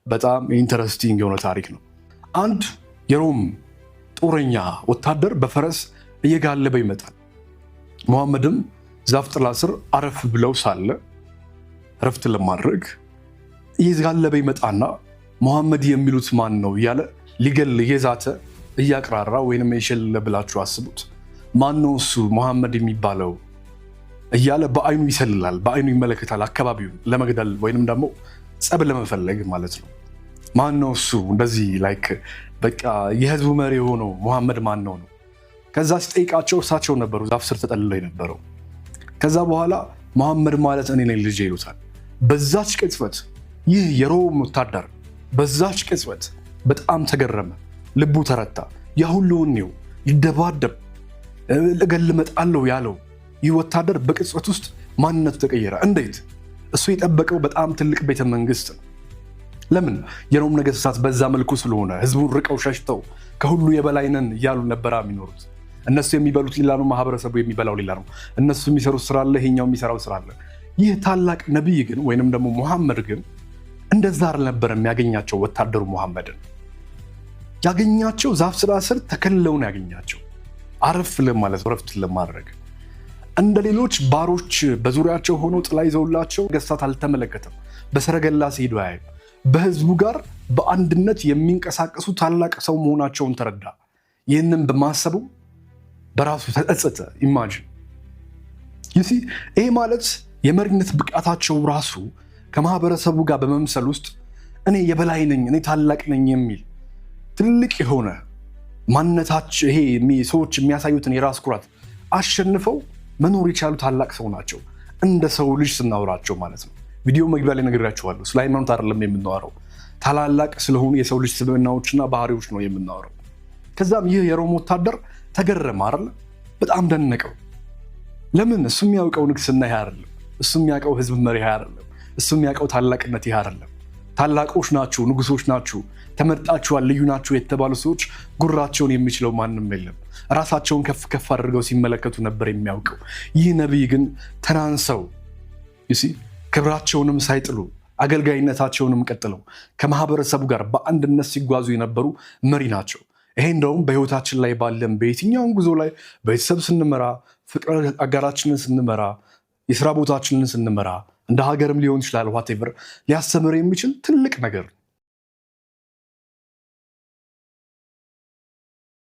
በጣም interesting የሆነ ታሪክ ነው። አንድ የሮም ጦረኛ ወታደር በፈረስ እየጋለበ ይመጣል። ሙሐመድም ዛፍ ጥላ ስር አረፍ ብለው ሳለ ረፍት ለማድረግ እየጋለበ ይመጣና ሙሐመድ የሚሉት ማን ነው እያለ ሊገል እየዛተ፣ እያቅራራ ወይንም የሸለለ ብላችሁ አስቡት። ማን ነው እሱ ሙሐመድ የሚባለው እያለ በአይኑ ይሰልላል፣ በአይኑ ይመለከታል፣ አካባቢውን ለመግደል ወይንም ደግሞ ጸብ ለመፈለግ ማለት ነው። ማን ነው እሱ እንደዚህ like በቃ የህዝቡ መሪ የሆነው ሙሐመድ ማን ነው ነው። ከዛ ሲጠይቃቸው እርሳቸው ነበሩ ዛፍ ስር ተጠልለው የነበረው። ከዛ በኋላ መሐመድ ማለት እኔ ነኝ ልጄ ይሉታል። በዛች ቅጽበት ይህ የሮም ወታደር በዛች ቅጽበት በጣም ተገረመ፣ ልቡ ተረታ። ያ ሁሉ ወኔው፣ ሊደባደብ ልገል እመጣለሁ ያለው ይህ ወታደር በቅጽበት ውስጥ ማንነቱ ተቀየረ። እንዴት? እሱ የጠበቀው በጣም ትልቅ ቤተ መንግስት ነው። ለምን? የሮም ነገስታት በዛ መልኩ ስለሆነ ህዝቡን ርቀው ሸሽተው ከሁሉ የበላይ ነን እያሉ ነበራ የሚኖሩት። እነሱ የሚበሉት ሌላ ነው፣ ማህበረሰቡ የሚበላው ሌላ ነው። እነሱ የሚሰሩት ስራ አለ፣ ይሄኛው የሚሰራው ስራ አለ። ይህ ታላቅ ነቢይ ግን ወይንም ደግሞ ሙሐመድ ግን እንደዛ አልነበረም ያገኛቸው። ወታደሩ ሙሐመድን ያገኛቸው ዛፍ ስራ ስር ተከልለው ነው ያገኛቸው። አረፍ ለማለት፣ ረፍት ለማድረግ፣ እንደ ሌሎች ባሮች በዙሪያቸው ሆነው ጥላ ይዘውላቸው ነገስታት አልተመለከተም። በሰረገላ ሲሄዱ አያይም። በህዝቡ ጋር በአንድነት የሚንቀሳቀሱ ታላቅ ሰው መሆናቸውን ተረዳ። ይህንን በማሰቡ በራሱ ተጸጸተ። Imagine, you see፣ ይሄ ማለት የመሪነት ብቃታቸው ራሱ ከማህበረሰቡ ጋር በመምሰል ውስጥ እኔ የበላይ ነኝ፣ እኔ ታላቅ ነኝ የሚል ትልቅ የሆነ ማንነታቸው፣ ይሄ ሰዎች የሚያሳዩትን የራስ ኩራት አሸንፈው መኖር የቻሉ ታላቅ ሰው ናቸው። እንደ ሰው ልጅ ስናወራቸው ማለት ነው። ቪዲዮ መግቢያ ላይ ነግሬያችኋለሁ። ስለ ሃይማኖት አይደለም የምናወራው፣ ታላላቅ ስለሆኑ የሰው ልጅ ስብዕናዎችና ባህሪዎች ነው የምናወራው። ከዛም ይህ የሮም ወታደር ተገረመ አይደለ? በጣም ደነቀው። ለምን? እሱ የሚያውቀው ንግስና ይህ አይደለም። እሱ የሚያውቀው ህዝብ መሪ ይህ አይደለም። እሱ የሚያውቀው ታላቅነት ይህ አይደለም። ታላቆች ናችሁ፣ ንጉሶች ናችሁ፣ ተመርጣችኋል፣ ልዩ ናችሁ የተባሉ ሰዎች ጉራቸውን የሚችለው ማንም የለም። ራሳቸውን ከፍ ከፍ አድርገው ሲመለከቱ ነበር የሚያውቀው። ይህ ነቢይ ግን ተናንሰው፣ you see፣ ክብራቸውንም ሳይጥሉ አገልጋይነታቸውንም ቀጥለው ከማህበረሰቡ ጋር በአንድነት ሲጓዙ የነበሩ መሪ ናቸው። ይሄ እንደውም በህይወታችን ላይ ባለን በየትኛውም ጉዞ ላይ ቤተሰብ ስንመራ፣ ፍቅር አጋራችንን ስንመራ፣ የስራ ቦታችንን ስንመራ፣ እንደ ሀገርም ሊሆን ይችላል፣ whatever ሊያስተምር የሚችል ትልቅ ነገር ነው።